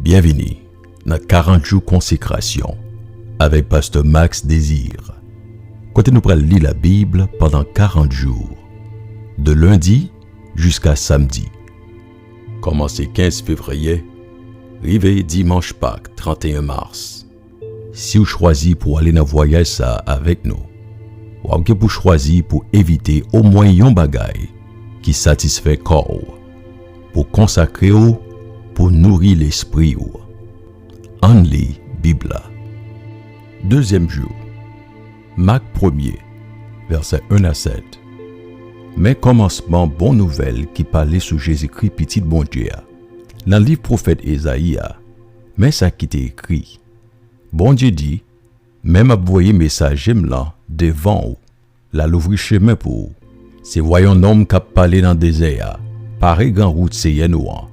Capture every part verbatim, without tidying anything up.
Byenvini nan karant jou konsekrasyon avèk Pastè Max Désir, kote nou pral li Labib pandan karant jou, de lendi jiska samdi. Kòmanse kenz fevriye, rive dimanch Pak, tranteyen mas. Si w chwazi pou w ale nan vwayaj sa a avèk nou, w ap gen pou chwazi pou evite omwen yon bagay ki satisfè kò w, pou konsakre w, pou nouri lespri w. Ann li Bib la. Dezyèm jou, Mak premye, vèsè en a sèt. Men kòmansman bon nouvèl ki pale sou Jezikri, Pitit Bondye a. Nan liv pwofèt Ezayi a, men sa ki te ekri. Bondye di, "Men m ap voye mesaje m lan devan w, l al ouvri chemen pou w." Se vwa yon nonm k ap pale nan dezè a, "Pare gran wout Seyè nou an,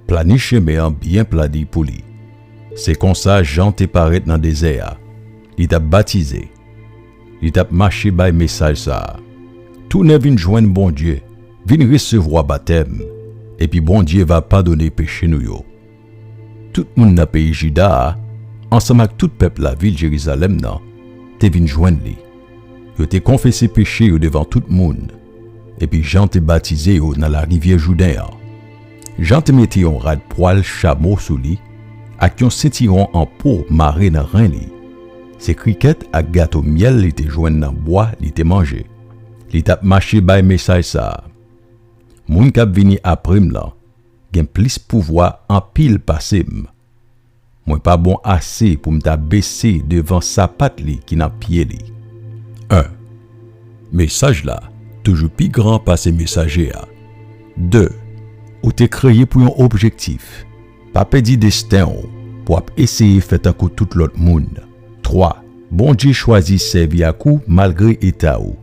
plani chemen an byen plani pou li." Se konsa Jan te parèt nan dezè a. Li t ap batize. Li t ap mache bay mesaj sa a, "Tounen vin jwenn Bondye, vin resevwa batèm, epi Bondye va padone peche nou yo." Tout moun nan peyi Jida a, ansanm ak tout pèp lavil Jerizalèm nan, te vin jwenn li. Yo te konfese peche yo devan tout moun, epi Jan te batize yo nan larivyè Jouden an. Jan te mete yon rad pwal chamo sou li, ak yon sentiwon an po mare nan ren li. Se krikèt ak gato myèl li te jwenn nan bwa li te manje. Li t ap mache bay mesaj sa a, "Moun k ap vini apre m lan gen plis pouvwa anpil pase m. Mwen pa bon ase pou m ta bese devan sapat li ki nan pye li." En. Mesaj la toujou pi gran pase mesaje a. De. Ou te kreye pou yon objektif. Pa pèdi desten w pou w ap eseye fè tankou tout lòt moun. Twa. Bondye chwazi sèvi ak ou malgre eta w.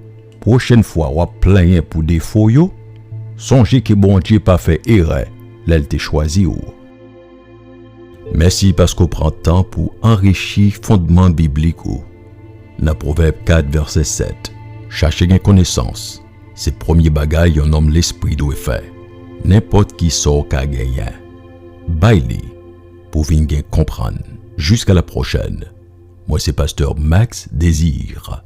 Pwochèn fwa w ap plenyen pou defo yo, sonje ke Bondye pa fè erè lè l te chwazi w. Mèsi paske w pran tan pou anrichi fondman biblik ou. Nan Pwovèb kat, vèsè sèt, "Chache gen konesans, se premye bagay yon nonm lespri dwe fè. Nenpòt ki sa w ka genyen, bay li pou w vin gen konprann." Jiska la pwochèn, mwen se Pastè Max Désir.